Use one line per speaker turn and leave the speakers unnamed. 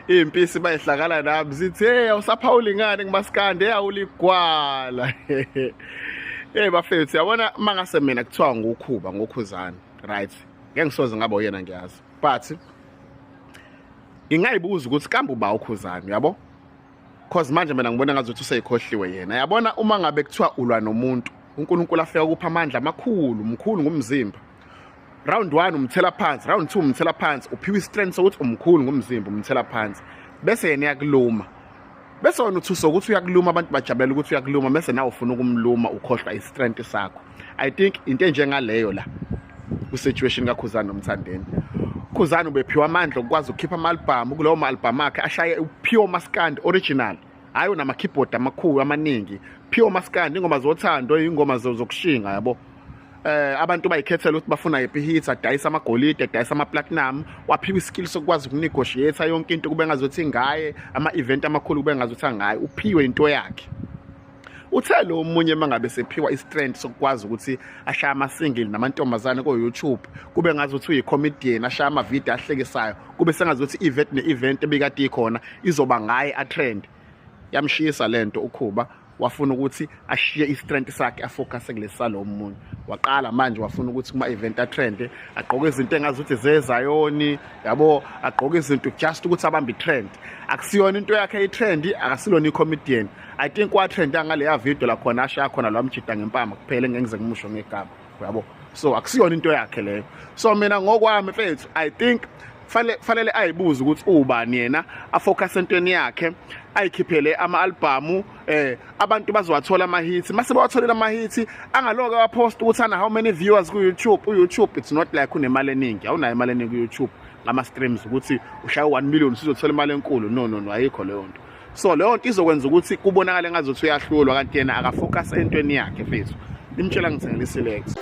Iy'mpisi bayihlakala nami zithi, hey, awusaphawuli ngani kumaskandi, hey, awuligwala. Hey bafethu, yabona mangase mina kuthiwa ngukhuba ngokhuzani, right? Ngeke ngisoze ngaba uyena ngiyazi. But ngingayibuza ukuthi kambe uba ukhuzani, yabo? Cause manje mina ngibona ngazuthi useyikhohliwe yena. Yabona uma ngabe kuthiwa ulwa nomuntu, uNkulunkulu afika kupha amandla amakhulu, mkhulu ngumzimba. Round 1 umthela phansi, round 2 umthela phansi, uphiwa istrength sokuthi umkhulu ngumzimba, umthela phansi. Bese yena uyakuluma. Bese wena uthusa ukuthi uyakuluma, abantu bajabulela ukuthi uyakuluma, bese nawe ufuna ukumluma, ukhohlwa istrength sakho. I think into enjengaleyo la ku situation kaKhuzani noMthandeni. Khuzani ubephiwa amandla okukwazi ukukhipha ama-album, kulowo ma-album akhe ashaye pure maskandi original, hayi unama keyboard amakhulu amaningi, pure maskandi, ingoma zothando, ingoma zokushinga, yabo. Abantu bayikhethela ukuthi bafuna yiphi hit, adayisa amagolide, adayisa ama platinum, waphiwa iskill sokwazi ukunegotiate yonke into kube ngazuthi ngaye, ama event amakhulu kube ngazuthi ngaye, uphiwe into yakhe. Uthe lo munye mangabe sephiwa istrength sokwazi ukuthi ashaya ama single namantombazane ko YouTube, kube ngazuthi uyi comedian, ashaya ama video ahlekisayo, kube sengazuthi event ne event ebikade ikhona izoba ngaye a trend. Yamshisa lento ukhuba, wafuna ukuthi ashiye istrength sakhe, afocus kulesa lo munye. Waqala manje wafuna ukuthi kuma event a trend, agqoke izinto engazuthi zezayoni, yabo, agqoke izinto just ukuthi abambe trend. Akusiyona into yakhe i trend, akasilona i comedian. I think wa trend ngaleya video la khona ashaya khona lo mjida ngempama kuphela, engeke ngize ngimusho ngegama, uyabo. So akusiyona into yakhe leyo. So mina ngokwami mfethu, I think fanele ayibuze ukuthi ubani yena, afocus entweni yakhe, ayikhiphele ama-albhamu, abantu bazowathola ama-hits. Mase bawatholile ama-hits, angaloke wapost ukuthi ana how many viewers ku-YouTube. U-YouTube, it's not like unemali eningi, awunayo imali eningi ku-YouTube ngama-streams ukuthi ushaye 1 million usuzothola imali enkulu. No, no, no, ayikho leyo nto. So leyo nto izokwenza ukuthi kubonakale ngazuthi uyahlulwa, kanti yena akafocus entweni yakhe mfethu. Nimtshela ngithengele iselect.